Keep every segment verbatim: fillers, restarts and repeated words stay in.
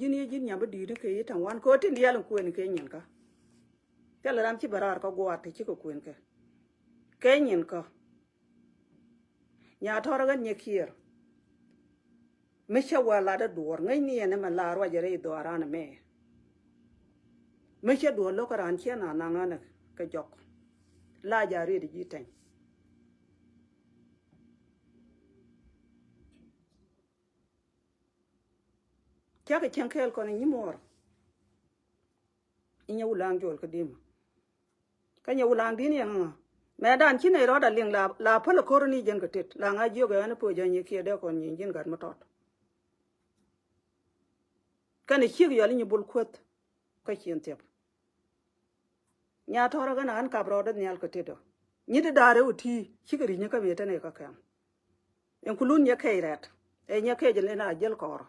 Ji̱n yee ji̱n nyam bi di̱i̱t kɛ yi ta̱ŋ wan kɛ ɣöö tin diaal in kuën kɛ nyin kä. Thilɛ ram ci bɛ raar kä gua̱a̱r te cikɛ kuën kɛ. Kɛ nyin kä. Nya tɔ̱rä ɣän nyɛ kiɛɛr. Mi cä wä lat ɛ duɔ̱ɔ̱r ŋäcni ɛn ɛmɛ la ruacɛ rɛy dhɔaaran ɛmɛ. Mi cä duɔ̱ɔ̱r lo̱k kä raan ciɛ na naŋ ɣän ɛ kɛ jɔk. La ja̱ riet ji̱ tɛny. Cakɛ cäŋ kɛɛl kɔn i̱ nyimuɔɔr. Inyɛ wulaŋ juɔl kä di̱mä. Kä nyɛ wulaŋ di̱n yɛn ŋa. Mɛ dan ci nɛy rɔɔdɛ liŋ la, la päl ɛ ko̱r ni jɛn kɛ tet. La ŋa jiök ɛ ɣän i̱ po̱ jɛ nyi kiɛ dee kɔn nyi ji̱n gat mi tɔt. Kɛn i̱ ciek yɔl i̱ nyi bul kuäth. Kä cien thiɛp. Nya tɔ̱rä kɛn a ɣän kap rɔɔdä nhial kɛ tetdɔ. Nyi ti da̱a̱r ɛ wä ti̱i̱ cikɛ ri̱c nyi kä mëë tɛn ɛ kä kɛm. Ɛn kulun nyɛ kɛc rɛt ɛ nyɛ kɛc ɛn a jäl kɔɔrä.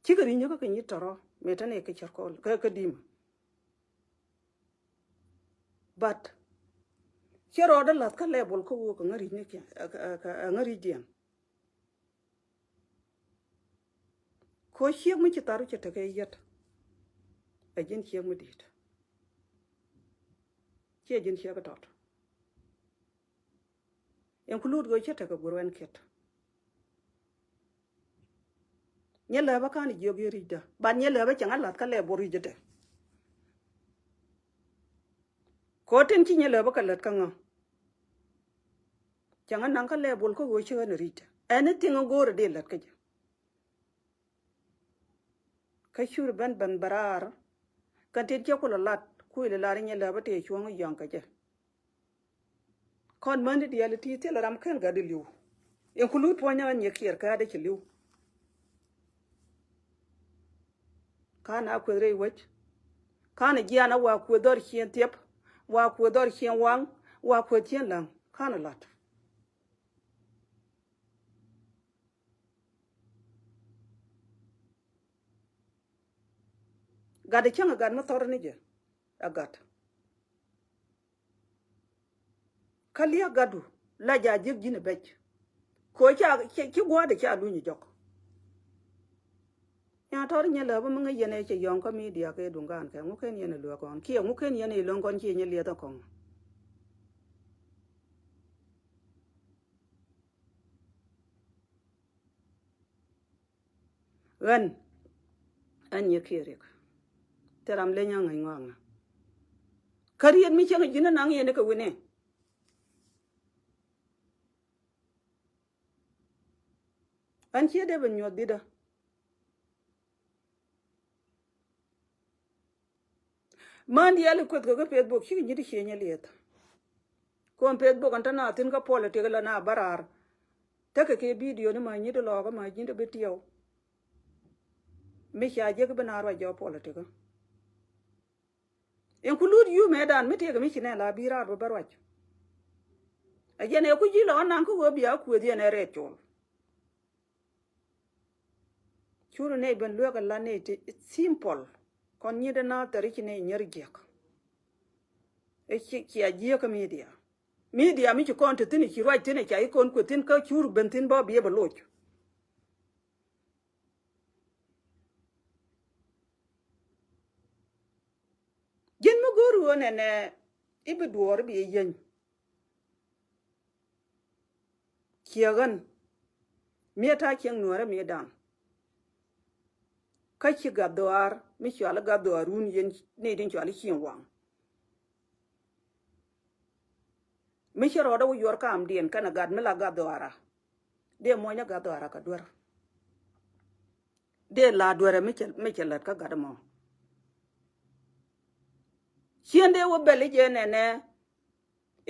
Cikɛ ri̱c nyi kä kɛ nyi tɔ̱rä mëë tɛn ɛ kɛ cär kɔl kɛ kɛ di̱mä. But ciɛ rɔɔdä la̱th kä level kä wok ɛ ŋä ri̱c ni kiɛn ɛ ŋä ri̱cdiɛn. Ko ciek mi ci thar cɛ tekɛ yet. Ɛ ji̱n ciek mi di̱i̱t. Ciɛ ji̱n ciek tɔt. Include kɛ cɛ tekɛ guruɛn kiɛt. Nyɛ lääpä ka̱n jiök yɛ ri̱cdä. But nyɛ lääpä cɛ ŋa la̱th kä level ri̱cdä. Ko tin ci nyɛ lääpä kɛ lät kä ŋä. Cäŋ anaŋ kä level kä ɣöö ci ɣän ri̱t. Anything go̱o̱rä dee lät kä jɛ. Kä cur ben ben bɛ raar. Kɛn tit cɛ kulɛ lat kuil lar nyɛ lääpä tëë cuɔ̱ŋ yɔ̱ŋ kä jɛ. Kɔn mäni diaal ti thilɛ ram ken gat di li̱w. Include puɔ̱nyä ɣän nyɛ kiɛɛr kä adɛ ci li̱w. Ka̱n a kueth rɛy wec. Ka̱n a jian a wa kueth dhɔr cieŋ thiɛp. Wa kueth dhɔr cieŋ waŋ. Wa kueth cieŋ la̱ŋ. Ka̱n a la̱t. Gat a cäŋ a gat mi thɔr ni jɛ. A gat. Kä liak gatdu la ja jiäk ji̱n ɛ bɛc. Ko ca ci, ci gua̱a̱dɛ ca luny jɔk. Nya tɔr nyɛ lääpä mi ŋäc yɛn ɛ cɛ yɔ̱ŋ kä media kɛ duŋ gaan kɛ ŋuken yɛn ɛ luäk kɔn kiɛ ŋuken yɛn ɛ lo̱ŋ kɔn ci nyɛ liɛth ɛ kɔŋ. Ɣän ɛn nyɛ kiɛ riɛk. Thil ram leny a ŋäc ŋɔaknä. Kä riet mi cäŋ ji̱n ɛ naŋ yɛn kɛ wi̱nɛ. Ɛn ciɛ dee ben nyuɔth di̱tdä. Män diaal i̱ kueth kɛ kä Facebook cikɛ nyi̱t i̱ cie nyɛ liɛth. Kuɔn Facebook ɛn te na thi̱n kä politik la na bä raar. Tekɛ kɛ bidio ni ma nyi̱t ilɔɔkä ma nyi̱t i̱ bi tiɛw. Mi ca jek i̱ bi na ruac jɔɔk politik. Include you mëëdan mi tëëkɛ mi ci nɛ la bi raar bä bä ruac. Ɛ jɛn ɛ ku ji̱ lɔ ɣän naŋ kä ɣöö bia kueth yɛn ɛ rɛɛt col. Cur nɛy ben lueek ala nɛy ti simple. Kɔn nyiet na thɛr i̱ ci nɛy nyier jiäk. I̱ ci, cia jiäk kä media. Media mi ci kɔn te thi̱n i̱ ci ruac thi̱n i̱ ca i̱ kɔn kueth thi̱n kä cur ben thi̱n bä biɛ bɛ loc. Ji̱n mi go̱o̱r ɣöö nɛnɛ i̱ bi duɔɔr i̱ bi yɛ yieny. Ciɛ ɣän. Miɛ ta̱a̱ cieŋ nuäärä miɛ da̱a̱n. Kä ci gat dhɔaar mi cual i̱ gat dhɔaar run yɛn nɛy tin cual i̱ cieŋ waŋ. Mi ci rɔɔdä wä yuɔr kaamdiɛn kɛnɛ gat mi la gat dhɔaara. Dee muɔ̱nyä gat dhɔaara kɛ duer. Dee la duerɛ mi cɛ, mi cɛ lät kä gat ɛmɔ. Cien dee wä bɛl i̱ jɛ nɛnɛ.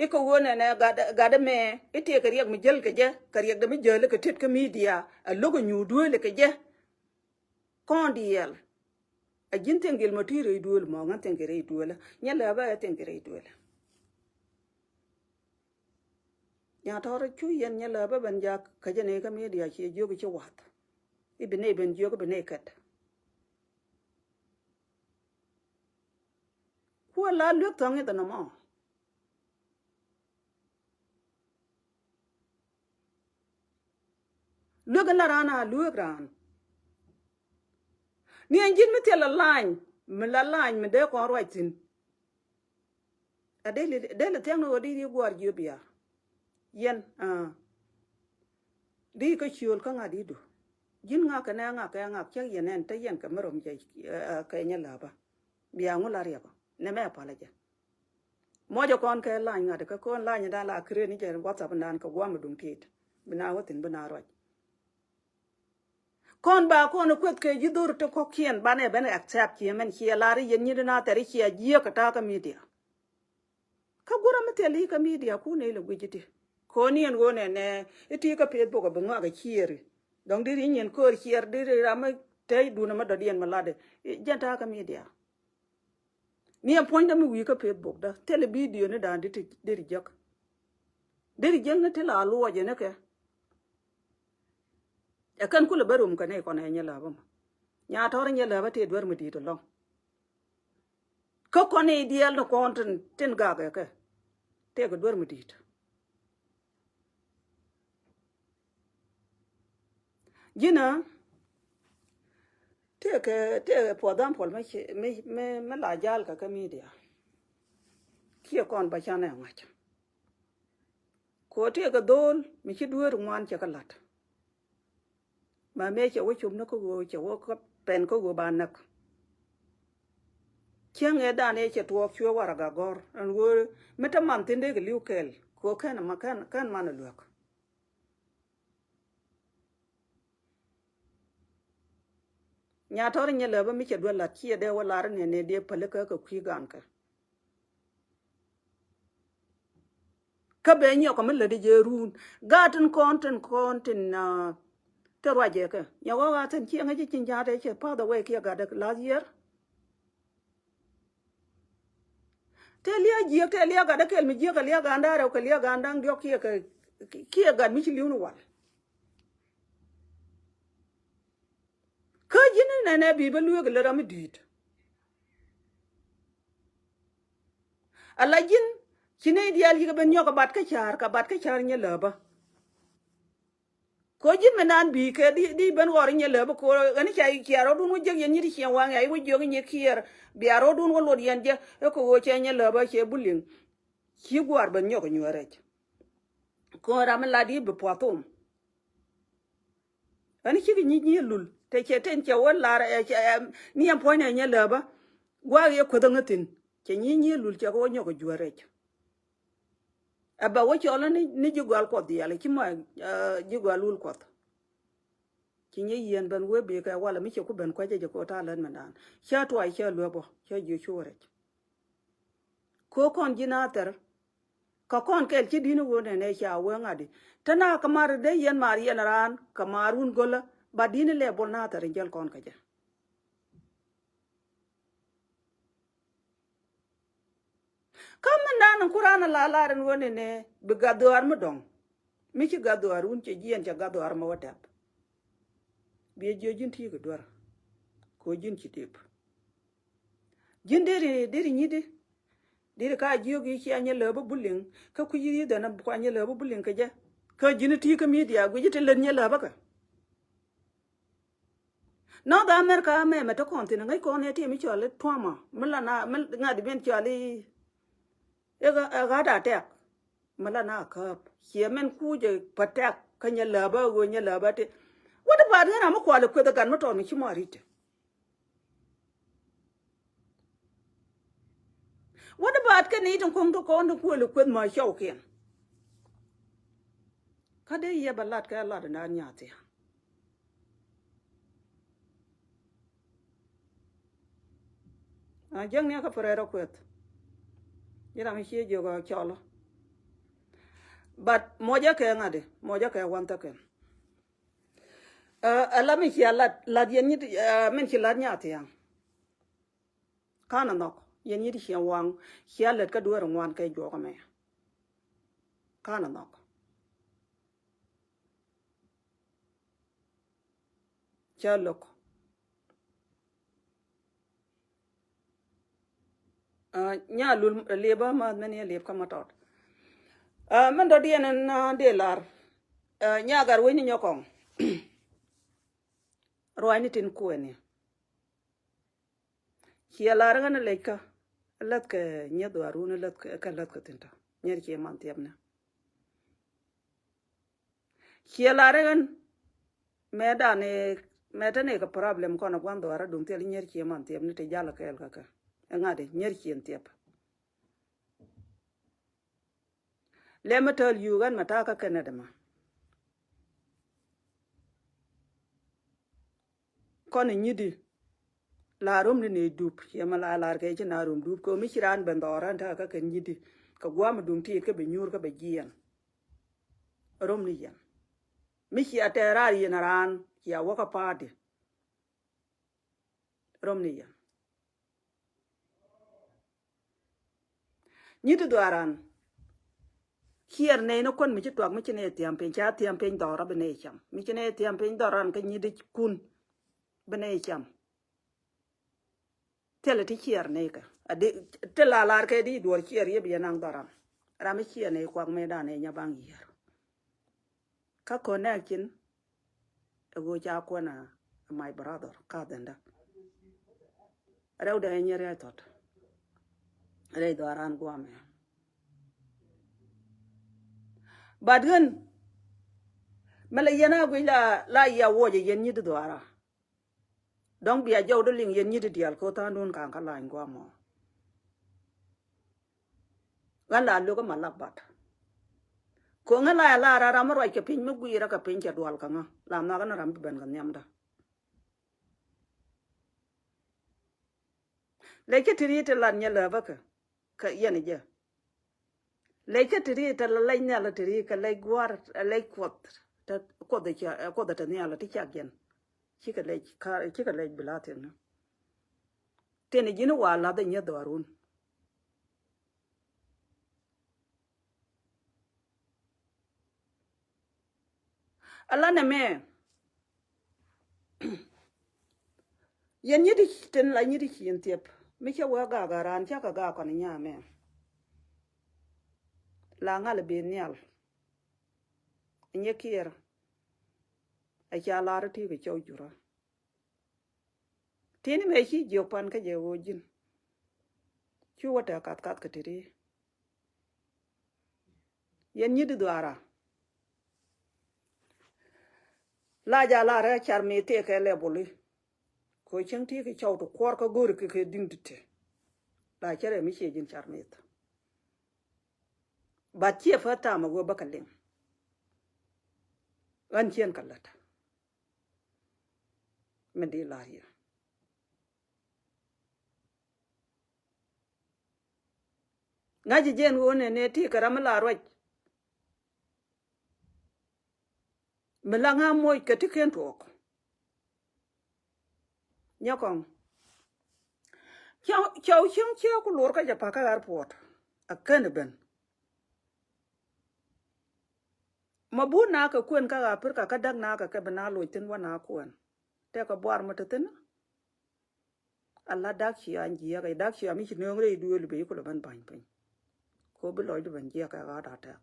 I̱ kɛ ɣöö nɛnɛ gat, gat ɛmɛ i̱ tëëkɛ riɛk mi jäl kɛ jɛ kɛ riɛk dɛ mi jäl kɛ tet kä media. Ɛ lo̱k ɛ nyuur dueeli kɛ jɛ. Kɔn diɛɛl. A ji̱n thiɛŋ gil mɔ ti rɛy duel mɔ ŋän thiɛŋ kɛ rɛy duel. Nyɛ lɛ bä thiɛŋ kɛ rɛy duel. Nya tɔr cu yɛn nyɛ lɛ bä ben jak kä jɛ ni kä media ciɛ jiök ci wath. I̱ bi ni ben jiök bi ni kɛt. Kuɔ la luek thɔŋ i̱ thɛ nɔmɔ. Luek in la raan a luek raan. Ni ɛn ji̱n mi thil la lany, mi la lany mi dee kɔn ruac thi̱n. A dee li, dee li thia̱ŋ ni ɣöö di di gua̱a̱r jiöp ya̱a̱. Yɛn, ah. Di kä ciöl kä ŋa̱ di du. Ji̱n ŋa̱ kɛ nɛ ŋa̱ kɛ ŋa̱ cä yɛn ɛn te yɛn kɛ mi rom cɛ, ah, kɛ nyɛ läpä. Bia ŋu la riɛpä. Nɛ mɛ a pal a jɛ. Mɔcɛ kɔn kɛ lany ŋa̱t kɛ kɔn lany dan la kren ni jɛ WhatsApp dan kɛ guam duŋ tit. Bi na wä thi̱n bi na ruac. Kɔn ba kɔn kueth kɛ ji̱ dhor ti kɔ̱kiɛn banɛ ben accept ciɛ mɛn ciɛ lar i̱ yɛn nyi di na thɛr i̱ ciɛ jiɛ kɛ ta̱a̱ kä media. Kä gurɛ mi thil i̱ kä media kun i̱ lɛ guic iti. Kɔn i̱ ɛn ɣöö nɛ nɛ i̱ ti kä Facebook bi ŋɔak ɛ ciɛɛri. Dɔ̱ŋ di ri nyin köör ciɛɛr di ri ram mi tɛy dun mi dɔ̱diɛn mi latdɛ. Jɛn ta̱a̱ kä media. Ni ɛn puɔ̱nydä mi wi̱i̱ kä Facebook dä thilɛ bidio ni da̱a̱n di ti, di ri jek. Di ri jek ni ti la luɔcɛ ni kɛ. Ɛ kɛn kulɛ bä rom kɛ ni kɔn ɛ nyɛ läpä mɔ. Nya tɔr nyɛ läpä tëë duer mi di̱i̱t ɛlɔ̱ŋ. Kä kɔn i̱ diɛɛl ni kɔn tin, tin gak ɛ kɛ. Tëë kɛ duer mi di̱i̱t. Ji̱nä tëëkɛ, tëëkɛ for example mi, mi, mi la jal kɛ kä media. Kiɛ kɔn ba canɛ ŋa̱c. Kɛ ɣöö tëëkɛ dho̱o̱l mi ci dueer ŋuan cɛ kɛ la̱t. Ma mëë cɛ wä cop ni kä ɣöö cɛ wä kä pɛn kä ɣöö ba näk. Cäŋ ëë dan ëë cɛ tuɔɔk cuɛ warɛga gɔ̱r ɛn ɣöö mi te man thi̱n dee kɛ li̱w kɛl kɛ ɣöö kɛn ma kɛn, kɛn man ɛ luäk. Nya tɔr nyɛ läpä mi cɛ duel lat ciɛ dee wä lar nɛ nɛ dee pälikä kɛ kui̱ gankɛ. Kä bɛ nyɔk mi lätdi jɛ run gat tin kɔn tin kɔn tin, ah, te ruacɛ kɛ nyɛ wä gat tin ciɛ ŋäc ci cin ja̱a̱t ɛ cɛ path away kiɛ gat last year. Tëë lia̱a̱ jiääk, tëë lia̱a̱ gat däkɛl mi jiääk kɛ lia̱a̱ gan da̱ŋ rɛw kɛ lia̱a̱ gan da̱ŋ diɔ̱k kiɛ kɛ, kiɛ gat mi ci li̱w ni wal. Kä ji̱n ni nɛnɛ bi bä lueek lät ram mi di̱i̱t. Ala ji̱n ci nɛy diaal yikɛ ben nyɔk kɛ bat kä ca̱a̱r, kɛ bat kä ca̱a̱r nyɛ läpä. Ko ji̱n mi naan bi̱i̱ kɛ di, di ben ɣɔr inyɛ lääpä ko ɣän i̱ ca kiɛɛr rɔ̱dun wä jiäk yɛn nyi̱t i̱ ciɛŋ waŋ ya i̱ wä jiök inyɛ kiɛɛr bia rɔ̱dun wä luɔt yɛn jɛ. Ɛ kɛ ɣöö cɛ inyɛ lääpä cɛ buliŋ. Ci gua̱a̱r ben nyɔk inyuäär rɛc. Ko ram in la di bi pua̱th thom. Ɣän i̱ cikɛ nyic nyi̱i̱ lul te cɛ ten cɛ wä lar ɛ cɛ, ɛ, ni ɛn puɔ̱nynɛ inyɛ lääpä. Gua̱a̱k yɛ kuäth ɛ ŋäthin cɛ nyic nyi̱i̱ lul cɛ kɛ wä nyɔk ijuäär rɛc. Ɛ bɛ wä cɔl ni, ni ji̱ gɔal kuɔth diaal ci ma, eh, ji̱ gɔal wul kuɔth. Ci nyɛ yieen ben wee bikɛ walɛ mi cɛ ku ben kuecä jɛ ko ta̱a̱ lät mɛndan. Cä tuay cä luek bɔ cä jiö cuɔrɛc. Ko kɔn ji̱ na thɛr. Kä kɔn kɛl ci di̱n wee nɛnɛ ca wee ŋa̱di te na kä mar dee yɛn mar yɛn raan kä mar wun gölä. Ba di̱n lɛ bol na thɛr in jäl kɔn kä jɛ. Kä min dan in kuran a la lar in ɣöö nɛnɛ bi gat dhɔaar mi dɔ̱ŋ. Mi ci gat dhɔaar wun cɛ jiɛn cɛ gat dhɔaar mi wä tɛp. Biɛ jiö ji̱n ti̱i̱ kɛ duer. Kɛ ɣöö ji̱n ci tëp. Ji̱n deri, deri nyi̱t di. Deri ka jiök i̱ cia nyɛ lääpä buliŋ kä kui̱ yi̱ dhɛn a kua nyɛ lääpä buliŋ kɛ jɛ. Kä ji̱n ti̱i̱ kä media guic ti lät nyɛ lääpä kɛ. North America mɛmɛ te kɔn thin ŋäc kɔn ɛ ti mi cɔal i̱ trauma mi la na mi ŋa̱t ben cɔal i̱ i̱ ɣa̱t a tɛk. Mi la na käp ciɛ mɛn kucɛ pä tɛk kä nyɛ läpä ɣöö nyɛ läpä ti. Wä ti baat ŋära mi kual i̱ kueth i̱ gat mi tɔt mi ci mɔ ri̱t. Wä ti baat kɛ ni ti kuŋ ti kɔn ti kuël i̱ kueth mɔ cɔwkiɛn. Kä dee yɛ bɛ lat kɛ lat in da̱a̱n nyaathia̱. A jäŋ ni a kä pɛ rɛl rɔ kueth. Ji̱ ram mi cie jiök a cɔl. But mɔcä kɛ ŋa̱di mɔcä kɛ wanthäkɛ. Ɛ la mi cia lat lat yɛn nyi̱t, ɛ, min ci lat nyaathia̱. Ka̱n a nhɔk yɛn nyi̱t cia waŋ cia lät kä dueer ŋuan kɛ juɔk ɛmɛ. Ka̱n a nhɔk. Cä lo̱k. Nya lul liepä ma mɛn yɛ liep kä ma tɔt. Mɛn dɔ̱diɛn ɛn dee lar. Nya gat wec ni nyɔkɔŋ. Ruacni tin kuɛni. Ciɛ lar ɣän läthkä, läthkɛ nyieth dhuaarun, läthkɛ, kä läthkɛ thi̱n tɔ. Nyier ciɛ man thiɛpnɛ. Ciɛ lar ɣän mɛ dan ɛ, mɛ te ni kɛ problem kɔn ɛ gua̱n dhuaar ɛ duŋ thil nyier ciɛ man thiɛpnɛ ti jal kɛɛl kä kɛ. Ɛ ŋa̱t ɛ nyier ciɛ thiɛp. Lɛ mi tääl yuu ɣän mɛ ta̱a̱ kä kɛn ɛ dämä. Kɔn i̱ nyi̱thi la romni ni dup, ciɛ mi la lar kɛ ci na rom dup kɛ mi ci raan ben dhɔr ran ta̱a̱ kä kɛn nyi̱thi. Kɛ gua̱a̱m duŋ tiit kä bi nyuur kä bi jiɛn. Romni yɛn. Mi cia tɛɛr raar yɛn raan cia wäkä pa̱a̱ti. Romni yɛn. Nyi̱thi dhuaaran. Ciɛɛr nɛy ni kuän mi ci tuak mi ci nɛy thiam piny, ca thiam piny dhɔr a bi nɛy cam. Mi ci nɛy thiam piny dhɔr ran kä nyi̱thi kun bi nɛy cam. Thilɛ ti ciɛɛr nɛy kɛ. A di, ti la lar kɛ di duɔr ciɛɛr yɛ bi yɛ naŋ dhɔr ran. Ram mi ciɛɛr nɛy kuak mɛ dan nɛy nya baŋ yiër. Kä connection ɛ ɣöö ca kuɛn a my brother ka dhɛndä. Rɛw dɛ nyɛ riac thɔt. Rɛy dhɔaran guamɛ. But ɣän mɛ lɛ yɛn a guic la, la yia wuɔcɛ yɛn nyi̱t dhɔara. Dɔ̱ŋ bia jɔw dɔ liŋ yɛn nyi̱t diaal kɛ tha̱a̱ŋdun ka̱n kä lany guamɔ. Ɣän la lo̱k ɛ ma lak bat. Ko̱ŋä la ɛ la ra ram mi ruac kɛ piny mi gui̱i̱rä kɛ piny cɛ dual kä ŋä la nhɔakä ni ram bi ben kɛ nhiamdä. Lɛ cä ti ri ti lat nyɛ lääbä kɛ kɛ yɛn jɛ. Lɛ cä ti ri ti la lɛc nhial ti ri kɛ lɛc gua̱r lɛc kuɔth. Kuɔth ti ca, kuɔth ti nhial ti cak yɛn. Cikɛ lɛc kar, cikɛ lɛc bi la thiɛn ni. Tin ji̱n wa lath nyɛ dhɔarun. Ala nɛ mɛ. Yɛn nyi̱t tin la nyi̱t ci yɛn thiɛp mi cɛ wee gak a raan cakɛ gak kɔn nyamɛ. La ŋal ben nhial. Nyɛ kiɛr. A ca lar ti kɛ cɔw jurä. Tini mɛ ci jiök pan kä jɛ ɣöö ji̱n. Cu wä tɛ kath kath kɛ tiri. Yɛn nyi̱t dhuaara. La ja la rɛ car mi tëë kɛ lɛ buli. Kɛ cäŋ ti kɛ cɔw ti kuɔr kä go̱ri kɛ kɛ di̱ŋ ti te. La cɛ rɛ mi ciɛ ji̱n car mi thä. But ciɛ fä thaam a wee bä kɛ liŋ. Ɣän ciɛn kɛ lät. Min di lar yɛ. Ŋa̱ci jiɛn ɣöö nɛnɛ ti kɛ ram mi la ruac. Mi la ŋa̱ moc kɛ ti ken tuɔɔk. Nyɛ kɔŋ. Cɛw, cɛw cieŋ ciɛ ku lor kä jɛ pa̱kä airport. A ken ben. Ma but na kɛ kuɛn kä Aprika kä dak na kɛ kɛ bi na loc thi̱n wä na kuɛn. Tɛkɛ buar ma te thi̱n. Ala dak cia jiɛk, dak cia mi ci nööŋ rɛy duëël bi kulɛ ben ba̱ny piny. Ko bi lɔcdu ben jiɛk kɛ ɣa̱t a tɛk.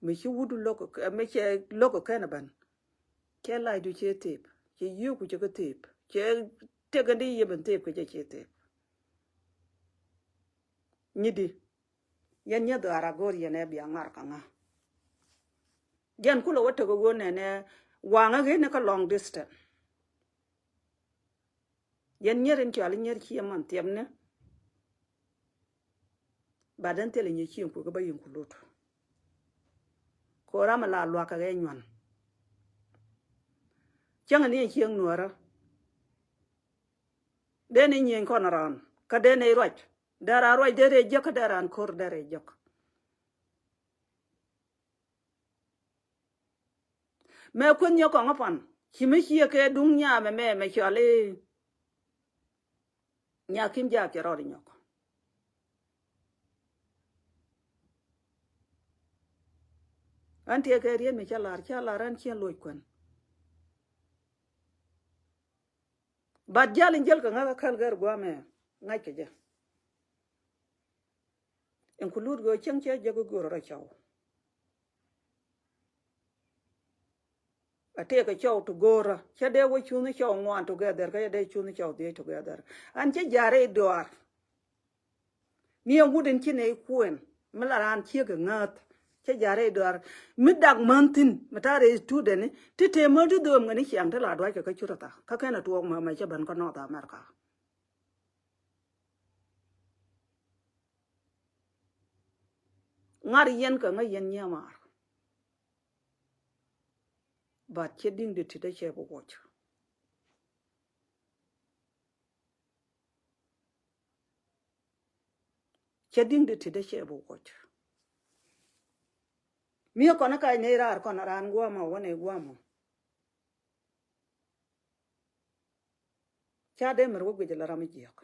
Mi ci wut lo̱k, mi cɛ lo̱k kɛn ben. Cɛ lacdu cɛ thep, cɛ yio̱o̱ku cɛ kɛ thep, cɛ tekɛn di yɛ ben thep kɛ cɛ cɛ thep. Nyi di. Yɛn nyɛ dhɔaar a go̱o̱r yɛn ɛ bia ŋar kä ŋa. Jɛn kulɛ wä tek ɛ ɣöö nɛnɛ waŋä ɣetni kä long distance. Yɛn nyɛr in cɔal inyɛr ciɛ man thiɛpni. Ba den thilɛ nyɛ cieŋ kuek kä ba yin ku lot. Ko ram ala luak kɛ ɣɛ nyuan. Cäŋ ni cieŋ nuɔrä. Den in nyieny kɔn ran kä den in ruac. Dee ran ruac dee rɛy jek kä dee ran ko̱r dee rɛy jek. Mɛ kueth nyɔk kɔŋ pan ci mi ciɛ kɛ duŋ nyamɛ mɛ mɛ cɔal i̱ nyakim jaak cɛ rɔɔd inyɔk. Ɣän tiɛ kɛ riet mi cä lar, cä lar ɣän ciɛ loc kuɛn. Bat jal in jäl kɛ ŋa̱th akäl gɛr gua̱a̱mɛ ŋa̱c kɛ jɛ. In ku lut ɣöö cäŋ cä jek i̱ go̱r rɔ cɔw. A tëëkɛ cɔw ti go̱o̱rä cä dee wä cuŋni cɔw ŋuan together kä cä dee cuŋni cɔw dhiec together. An cä ja̱ri duaar. Mi ɛn wut in ci nɛy kuɛn mi la raan ciek kɛ ŋääth. Cä ja̱ri duaar mi dak män thi̱n mi ta̱a̱ rɛy student ti tëë män ti dho̱o̱m ŋäni ciaŋ ti la duackɛ kä cut a tha̱a̱ kä kɛn a tuɔɔk määmɛ cä ben kä North America. Ŋa̱r yɛn kɛ ŋäc yɛn nyiamaar. But cɛ di̱ŋ di ti dee cɛ bi wuɔc. Cɛ di̱ŋ di ti dee cɛ bi wuɔc. Mi kɔn ka nɛy raar kɔn raan guamɔ wä nɛy guamɔ. Ca dee mɛr wä guic la ram mi jiäk.